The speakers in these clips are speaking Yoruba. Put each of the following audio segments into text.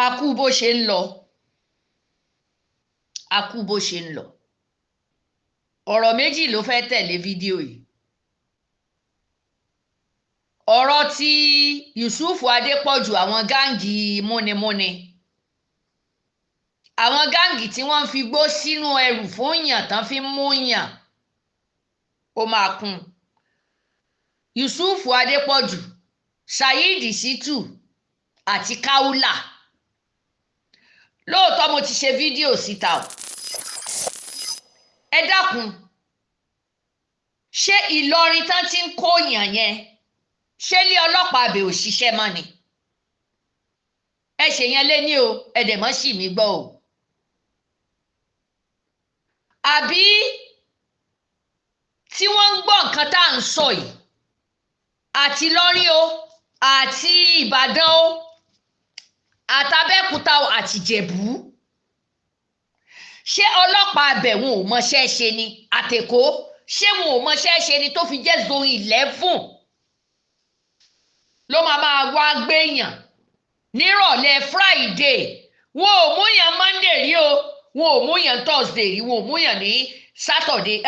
A kú bó ṣe ń lọ, a kú bó ṣe ń lọ. Ọ̀rọ̀ méjì ló fẹ́ tẹ̀lé fídíò yìí. Ọ̀rọ̀ tí Yusuf Adépọ̀jù, àwọn gáǹgì múnimúni, àwọn gáǹgì tí wọ́n ń fi gbó sínú ẹrù fún yàn tán fi ń mú yàn, ó máa kún. Yusuf Adépọ̀jù, Saheed Shittu àti Kaula. Lóòótọ́ mo ti ṣe fídíò síta o. Ẹ dákun, ṣé Ìlọrin tán ti ń kó yàn yẹn, ṣé ilé ọlọ́pàá abẹ ò ṣiṣẹ́ mọ́ ni? Ẹ ṣe yẹn lé ní o, ẹ dẹ̀ mọ́ sì mí gbọ́ o. Àbí tí wọ́n ń gbọ́ nǹkan tá à ń sọ yìí, àti Ìlọrin o, àti Ìbàdàn o, àtàbẹ́kúta o, àti Ìjẹ̀bú, ṣé ọlọ́pàá abẹ wọn ò mọṣẹ́ ṣe ni? Àtẹ̀kọ́ ṣé wọn ò mọṣẹ́ ṣe ni tó fi jẹ́ zone 11 ló máa wá gbéyàn nírọ̀lẹ́ Friday? Wọn ò múyàn Monday rí o, wọn ò múyàn Thursday rí, wọn ò múyàn ní Saturday,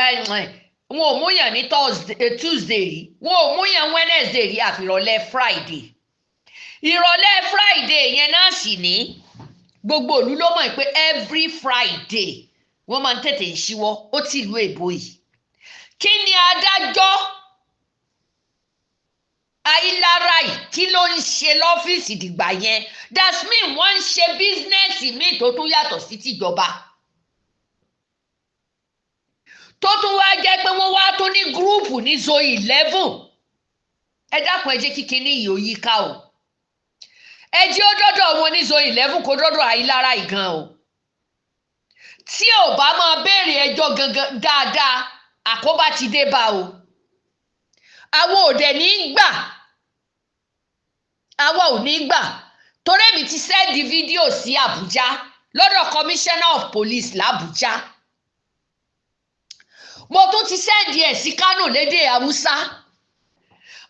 wọn ò múyàn ní Thursday, Tuesday rí, wọn ò múyàn Wednesday rí, àfìrọ̀lẹ́ Friday. Ìrọ̀lẹ́ Friday yẹn náà sì ní gbogbo ìlú ló mọ̀ pé every Friday wọ́n máa ń tètè ṣíwọ́. Ó ti ìlú èbó yìí. Kí ni adájọ́ Ayílára yìí, kí ló ń ṣe lọ́fíìsì dìgbà yẹn? That's mean wọ́n ń ṣe bísínẹ́sì míì tó tún yàtọ̀ sí tìjọba, tó tún wá jẹ́ pé wọ́n wá tó ní gúrúùpù ní zone 11. Ẹ dákun, ẹ jẹ́ kí kinní yìí ó yí ká o. Ẹ jẹ́ ó dọ́dọ̀ wọn ní zone 11, kó dọ́dọ̀ Ayílára yìí gan o. Tí ò bá máa béèrè ẹjọ́ gangan dáadáa, àkóbá ti dé bá o. Àwọn ò dẹ̀ ní gbà, àwa ò ní gbà, torí èmi ti sẹ́ẹ̀dì fídíò sí Àbújá lọ́dọ̀ commissioner of police l'Àbújá. Mo tún ti sẹ́ẹ̀dì ẹ̀ sí Kánò lédè Haúsá,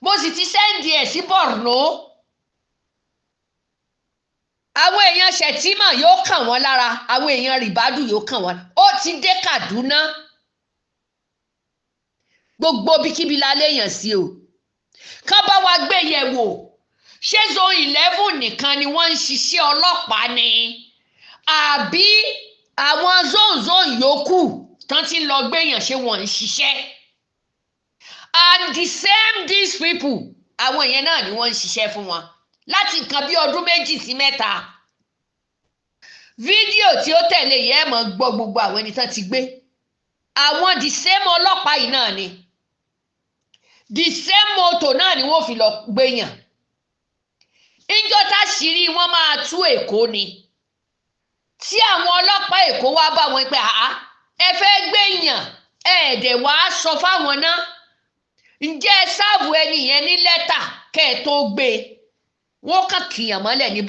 mo sì ti sẹ́ẹ̀dì ẹ̀ sí Borno. Àwọn èèyàn Shettima yóò kàn wọ́n lára, àwọn èèyàn Ribadu yóò kàn wọ́n. Ó ti dé Kaduna, gbogbo bíkíbi la léèyàn sí o. Kán bá wa gbé yẹ̀ wò, ṣé zone 11 nìkan ni wọ́n ń ṣiṣẹ́ ọlọ́pàá ni, àbí àwọn zone yòókù tán ti ń lọ gbéyàn, ṣé wọ́n ń ṣiṣẹ́? And the same these people, àwọn yẹn náà ni wọ́n ń ṣiṣẹ́ fún wọn láti nǹkan bí ọdún 2 sí 3. Fídíò tí ó tẹ̀lé yẹn, mọ̀ gbọ́ gbogbo àwọn ẹni tán ti gbé. Àwọn the same ọlọ́pàá yìí náà ni, the same motor náà ni wọ́n fi lọ gbéyàn. Ìjọ táṣìírí wọn máa tú Èkó ni tí àwọn ọlọ́pàá Èkó wá bá wọn pé àá, ẹ fẹ́ gbéyàn, ẹ̀ẹ́dẹ̀ wàá sọ fáwọn náà, ǹjẹ́ ẹ sáàbù ẹni yẹn ní lẹ́tà kẹ́ ẹ tó gbé e? Wọ́n kàn kìyàn mọ́lẹ̀ ní.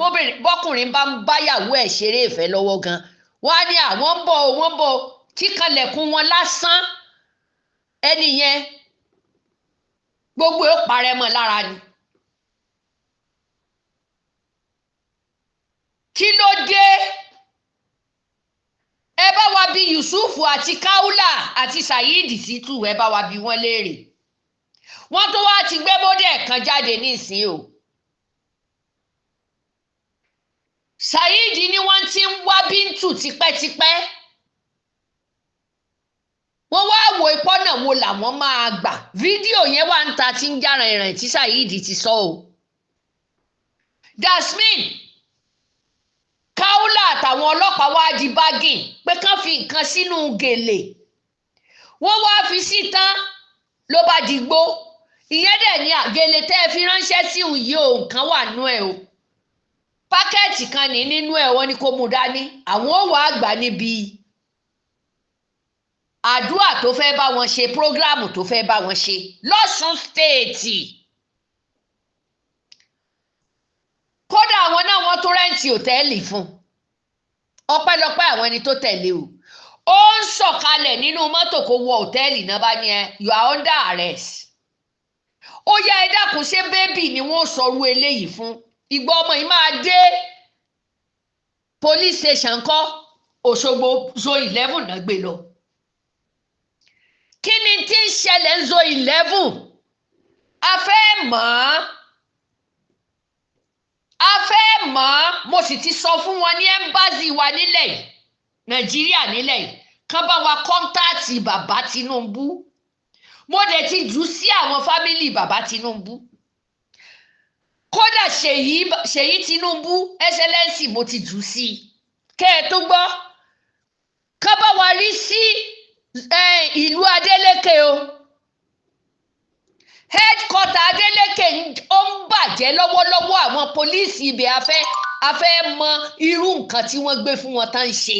Bọ́kùnrin bá ń báyàwó ẹ̀ ṣeré ìfẹ́ lọ́wọ́ gan, wọ́n á ní àwọn ń bọ̀, wọ́n ń bọ̀, kíkanlẹ̀kùn wọn lásán, ẹni yẹn gbogbo ó parẹ́ mọ́ lára ni. Kí ló dé? Ẹ bá wa bi Yusuf àti Kaula àti Saheed Shittu, ẹ bá wa bi wọ́n léèrè. Wọ́n tó wá ti gbé bódẹ̀ kan jáde nísìnyí o. Saheed ni wọ́n ti ń wá Bíntù tipẹ́tipẹ́. Wọ́n wá wo ìpọ́nà wo làwọn máa gbà. Fídíò yẹn wà ń ta tí ń jára ìrìn tí Saheed ti sọ o. Dasmin Kaula àtàwọn ọlọ́pàá wá di bágìn pé kán fi nǹkan sínú gèlè. Wọ́n wá fi sí tán ló bá digbó. Ìyẹn dẹ̀ ní gèlè tẹ́ ẹ fi ránṣẹ́ sí òun yìí o, nǹkan wà nú ẹ̀ o. Pákẹ́ẹ̀tì kan ní nínú ẹ̀, wọ́n ní kó mú dání. Àwọn ò wá gbà níbi àdúrà tó fẹ́ bá wọn ṣe, prógráàmù tó fẹ́ bá wọn ṣe lọ́sùn stéètì. Kódà àwọn náà wọ́n tún rẹ́ǹtì òtẹ́ẹ̀lì fún. Ọpẹ́lọpẹ́ àwọn ẹni tó tẹ̀lé o. Ó ń sọ̀kalẹ̀ nínú mọ́tò kó wọ òtẹ́ẹ̀lì náà bá ní ẹ, you are under arrest. Ó yá, ẹ dákun, ṣé bébì ni wọ́n sọrú eléyìí fún? Ìgbà ọmọ yìí máa dé. Police station kọ́, Òṣogbo Zone 11 náà gbé lọ. Kí ni tí ń ṣẹlẹ̀ ń Zone 11? A fẹ́ mọ̀ ọ́n, a fẹ́ mọ̀ ọ́n. Mo sì ti sọ fún wọn ní embassy wa nílẹ̀ yìí, Nàìjíríà nílẹ̀ yìí, kán bá wa contact bàbá Tinubu. Mo dẹ̀ ti jù sí àwọn family bàbá Tinubu, kódà Ṣèyí Tinubu, Excellency, mo ti jù sí i. Kẹ́ ẹ tó gbọ́, kán bá wa rí sí ìlú Adeleke o. Headquarter Adeleke ó ń bàjẹ́ lọ́wọ́lọ́wọ́. Àwọn police ibẹ̀, a fẹ́ mọ irú nǹkan tí wọ́n gbé fún wọn tán ń ṣe,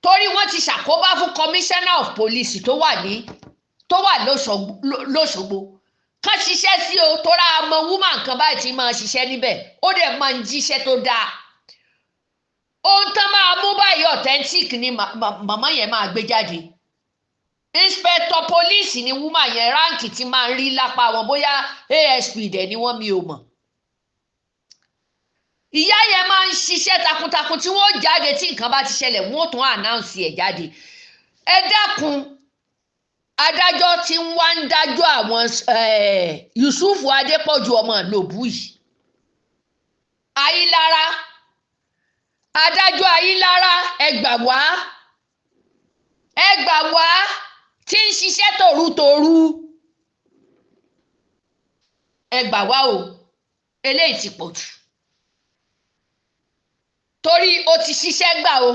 torí wọ́n ti ṣàkóbá fún commissioner of police tó wà lọ́ṣogbo. Kán ṣiṣẹ́ sí o, tóra ọmọ woman kan báyìí tí máa ṣiṣẹ́ níbẹ̀, ó dẹ̀ máa ń jíṣẹ́ tó dáa. Ohun tán máa mú báyìí, authentic ni màmá yẹn máa gbé jáde. Inspector police ni woman yẹn, rank tí máa ń rí lápá wọn, bóyá ASP dẹ̀ ni wọ́n, mi ò mọ̀. Ìyá yẹn máa ń ṣiṣẹ́ takuntakun. Tí wọ́n jáde, tí nǹkan bá ti ṣẹlẹ̀, wọ́n tún announce ẹ̀ jáde. Ẹ dákun, adájọ́ tí ń wá ń dájọ́ àwọn Yusuf Adépọ̀jù, ọmọ Ìlòbù yìí, Ayílára, adájọ́ Ayílára, ẹ gbà wá, ẹ gbà wá, tí ń ṣiṣẹ́ tòrutòru, ẹ gbà wá o. Eléyìí ti pọ̀ jù, torí o ti ṣiṣẹ́ gbà o,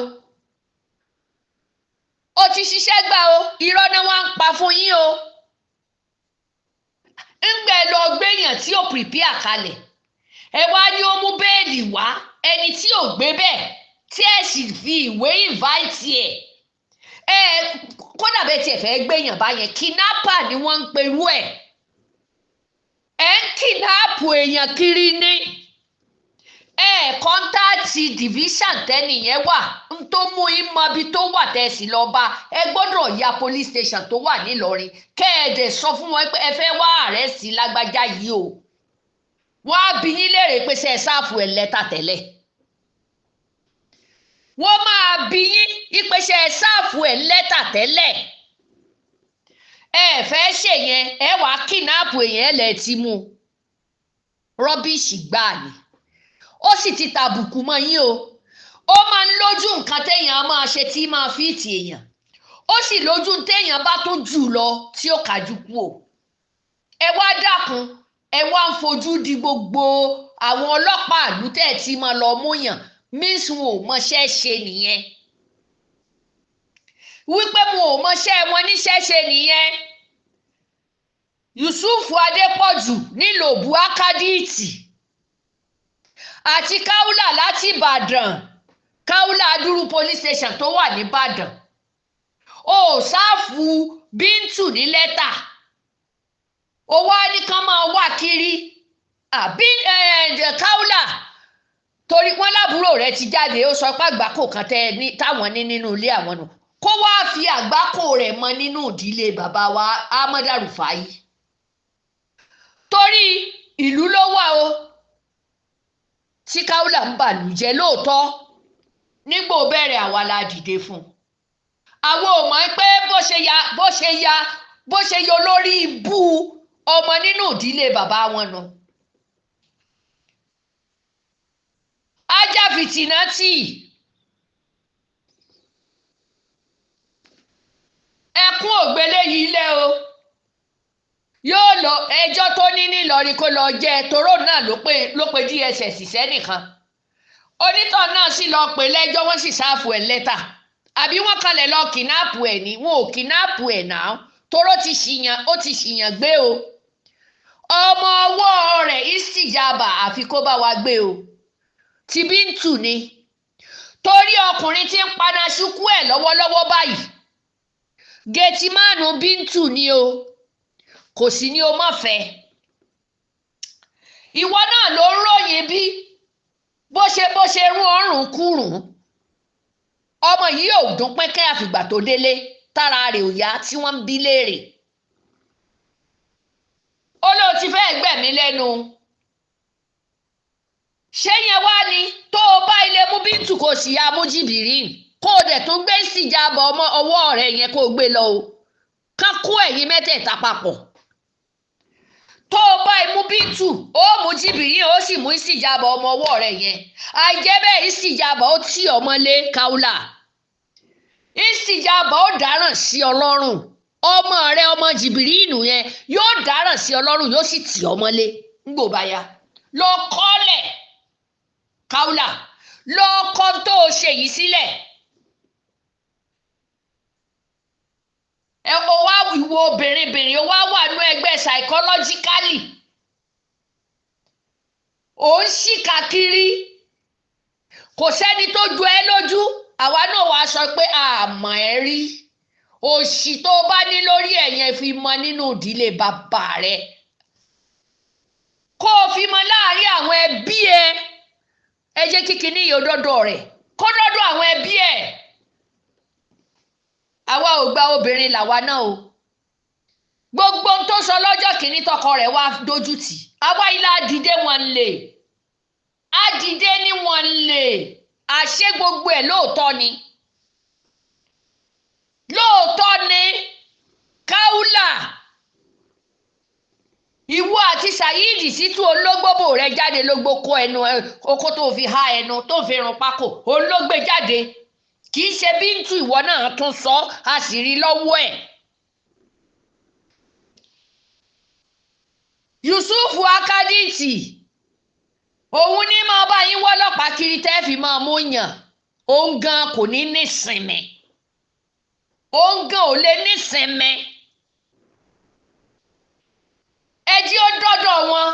o ti ṣiṣẹ́ gbà o. Irọ́ náà wá ń pa fún yín o. Ńgbẹ́ lọ gbéyàn tí ò prepare kalẹ̀, ẹ wá ní ó mú bail wá, ẹni tí ò gbé bẹ́ẹ̀, tí ẹ sì fi ìwé invite ẹ̀. Ẹ kódà bẹ́ẹ̀ tiẹ̀ fẹ́ gbéyàn báyẹn, kidnapper ni wọ́n ń perú ẹ̀. Ẹ̀ ń kidnap èèyàn kiri ní ẹ contact division tẹ́nìyẹn wà ń tó mú yín mọ ibi tó wà, tẹ́ ẹ sì lọ bá. Ẹ gbọ́dọ̀ ya police station tó wà nílọrin, kẹ́ ẹ dẹ̀ sọ fún wọn pé ẹ fẹ́ wá arrest lágbájá yìí o. Wọ́n á bi yín léèrè pé ṣe ẹ serve ẹ̀ lẹ́tà tẹ́lẹ̀. Wọ́n máa bi yín pé ṣe ẹ serve ẹ̀ lẹ́tà tẹ́lẹ̀. Ẹ fẹ́ ṣèyẹn, ẹ wàá kidnap èèyàn, ẹ lẹ́ẹ̀ ti mú. Rubbish gbáà ni. Ó sì ti tàbùkù mọ́ yín o. Ó máa ń lójú nǹkan téèyàn máa ṣe tí máa fi tì èèyàn, ó sì lójú téèyàn bá tún jù lọ tí ó kájú kú o. Ẹ wá dákun, ẹ wá ń fojú di gbogbo àwọn ọlọ́pàá àlù tẹ́ ẹ̀ tí máa lọ múyàn, means wọn ò mọṣẹ́ ṣe nìyẹn, wípé wọn ò mọṣẹ́ wọn níṣẹ́ ṣe nìyẹn. Yusuf Adépọ̀jù nílòbù akadíìtì àti Kaula láti Ìbàdàn, Kaula Adúrú police station tó wà nìbàdàn, ó serve Bíntù ní lẹ́tà, ó wá ní kán máa wá kiri àbí Kaula, torí wọn lábúrò rẹ̀ ti jáde, ó sọ pé àgbákò kan táwọn ní nínú ilé àwọn nù, kó wáá fi àgbákò rẹ̀ mọ nínú ìdílé bàbá wa Ahmadu Rufai, torí ìlú ló wà o tí Kaula ń bàlùjẹ́ lóòótọ́. Nígbò bẹ̀rẹ̀, àwa la dìde fún un. Àwọn ò mọ̀ pé bó ṣe yọ lórí ibú ọmọ nínú ìdílé bàbá wọn nù. Ajá fìtínà tì ẹkún ògbélé yìí lẹ́ o. Yóò lọ ẹjọ́ tó ní nílọrin, kó lọ jẹ́ toró náà ló pe DSS sẹ́nìkan, onítọ̀ náà sì lọ pè lẹ́jọ́, wọ́n sì serve ẹ̀ lẹ́tà. Àbí wọ́n kalẹ̀ lọ kidnap ẹ̀ ní? Wọn ò kidnap ẹ̀ náà, toró ti ṣìyàn, ó ti ṣìyàn gbé o. Ọmọ ọwọ́ rẹ̀ ìsìjàbà, àfi kó bá wa gbé o. Ti Bíntù ni, torí ọkùnrin tí ń paná ṣúkú ẹ̀ lọ́wọ́lọ́wọ́ báyìí, gẹ̀tìmánù Bíntù ni o. Kò sí ní o má fẹ́. Ìwọ náà ló ń ròyìn bí bó ṣe rún ọrùn kúrùn. Ọmọ yìí ò dún pẹ́kẹ́ àfìgbà tó délé tára rẹ̀ ò yá, tí wọ́n ń bí léèrè. Ó lóun ti fẹ́ gbẹ̀mí lẹ́nu. Ṣé yẹn wá ni tó o Bíntù, kó o sì ya mú Jìbìrì, kó o dẹ̀ tún gbé síjàbọ̀ ọmọ ọwọ́ rẹ̀ yẹn, kó o gbé lọ o, kán kó ẹ̀yin mẹ́tẹ̀ẹ̀ta papọ̀. Tó o bá mú Bíntù, ó mú Jìbìrì, ó sì mú ìsìjàbọ̀ ọmọ ọwọ́ rẹ̀ yẹn. Àìjẹ́ bẹ́ẹ̀, ìsìjàbọ̀ ó tì ọmọ lé Kaula, ìsìjàbọ̀ ó dáràn sí Ọlọ́run. Ọmọ rẹ, ọmọ Jìbìrì ìnù yẹn, yóò dáràn sí Ọlọ́run, yóò sì tì ọmọ lé ńgbò bá ya. Lọ kọ́lẹ̀, Kaula, lọ kọ́ tó o ṣe yìí sílẹ̀. Ẹ o wá ìwọ obìnrin, o wá wà nú ẹgbẹ́ psychologically, ò ń ṣìkà kiri, kò sẹ́ni tó ju ẹ lójú. Àwa náà wàá sọ pé àmọ́ ẹ rí òṣì tó bá ní lórí ẹ̀ yẹn, fi mọ nínú ìdílé bàbá rẹ, kó o fi mọ láàrin àwọn ẹbí ẹ. Ẹ jẹ́ kí kinní yìí ó dọ́dọ̀ rẹ̀, kó dọ́dọ̀ àwọn ẹbí ẹ̀. Àwa ò gba obìnrin làwa náà o. Gbogbo ohun tó sọ lọ́jọ́ kìíní tọkọ rẹ̀ wá dojú tì, àwa ilé àdìdé wọn lè àdìdé ní wọn lè àṣé gbogbo ẹ̀ lóòótọ́ ni, lóòótọ́ ni. Kaula, ìwọ àti Saheed Shittu ológbòbò rẹ jáde ló gbókó ẹnu oko tó fi há ẹnu tó fi rún pákó olóògbé jáde. Kì í ṣe Bíntù, ìwọ náà tún sọ, a sì rí lọ́wọ́ ẹ̀. Yusuf Akaditi, òun ní máa bá yín wọ́lọ́pàá kiri tẹ́ fi máa mú yàn. Òun gan kò ní nísinmi, òun gan ò lè nísinmi. Ẹ jí ó dọ́dọ̀ wọn.